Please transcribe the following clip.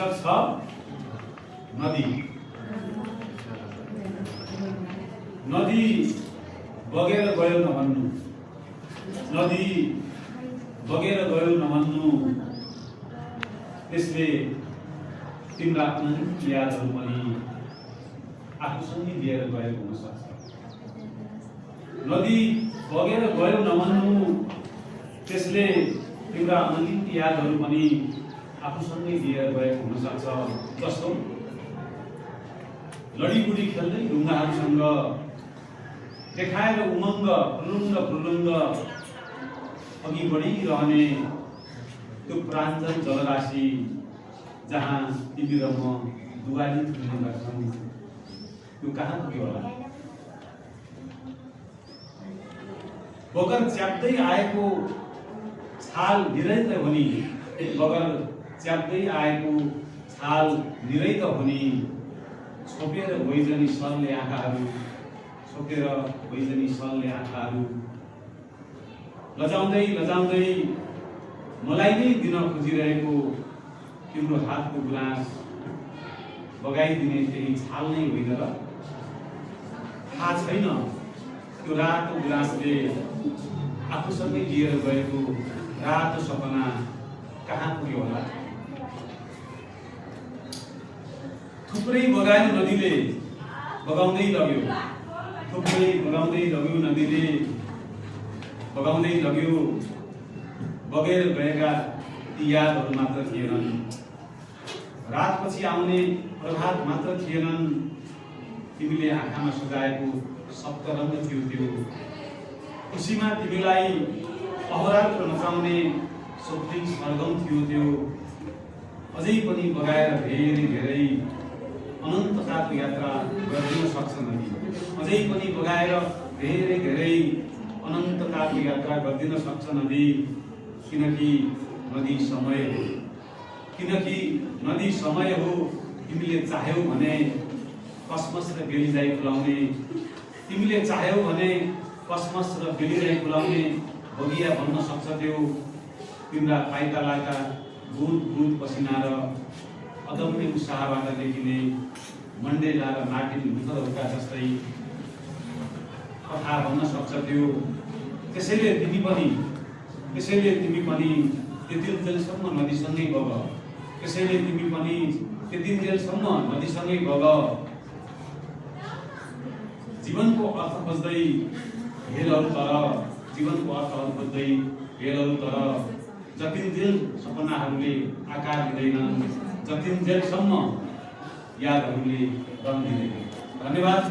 शीर्षक छ नदी। नदी बगेर गयो नभन्नु, नदी बगेर गयो नभन्नु, त्यसले तिम्रा अनन्त यादहरू पनि आफूसँगै लिएर गएको हुन सक्छ। नदी बगेर गयो नभन्नु, त्यसले तिम्रा अनन्त यादहरू पनि आफूसँगै लिएर गएको हुन सक्छ। जस्तो लडीबुडी खेल्दै ढुङ्गाहरूसँग देखाएर उमङ्ग फुलुङ्ग अघि बढिरहने त्यो प्राञ्जल जलराशि जहाँ तिमी र म दुवाली खेल्ने गर्छौँ, त्यो कहाँ पुग्यो होला? बगर च्याप्दै आएको छाल निरै त हुने, बगर च्याप्दै आएको छाल निरै त हुने, छोपेर वैजनी सलले आँखाहरू, छोपेर वैजनी सलले आँखाहरू, लजाउँदै लजाउँदै मलाई नै दिन खोजिरहेको तिम्रो हातको गुलास बगाइदिने त्यही छाल नै होइन र? थाहा छैन त्यो रातो गुलासले आफूसँगै लिएर गएको रातो सपना कहाँ पुग्यो होला? थुप्रै बगायो नदीले बगाउँदै लग्यो, थुप्रै बगाउँदै लग्यो नदीले बगाउँदै लग्यो, बगेर गएका ती यादहरू मात्र थिएनन्, रातपछि आउने प्रभात मात्र थिएनन्, तिमीले आँखामा सजाएको सप्तरङ्ग थियो त्यो, खुसीमा तिमीलाई अहोरात्र नचाउने स्वप्निक सरगम थियो त्यो, अझै पनि बगाएर धेरै धेरै अनन्तताको यात्रा गरिदिन सक्छ नदी, अझै पनि बगाएर धेरै धेरै अनन्तताको यात्रा गरिदिन सक्छ नदी। किनकि नदी समय हो, किनकि नदी समय हो। तिमीले चाह्यौ भने कसमस र बेलिजाई खुलाउने, तिमीले चाह्यौ भने कसमस र बेलिजाई खुलाउने बगिया बन्न सक्छ त्यो। तिम्रा पाइतालाका बुँद बुँद पसिना र अदम्य उत्साहबाट देखिने मण्डेला र मार्टिन लुथरहरूका जस्तै कथा बन्न सक्छ त्यो। त्यसैले तिमी पनि त्यतिन्जेलसम्म नदीसँगै बग, त्यसैले तिमी पनि त्यतिन्जेलसम्म नदीसँगै बग। जीवनको अर्थ खोज्दै हेलहरू तर, जीवनको अर्थहरू खोज्दै हेलहरू तर, जतिन्जेल सपनाहरूले आकार दिँदैनन्, जतिन्जेलसम्म यादहरूले रङ दिँदैन। धन्यवाद।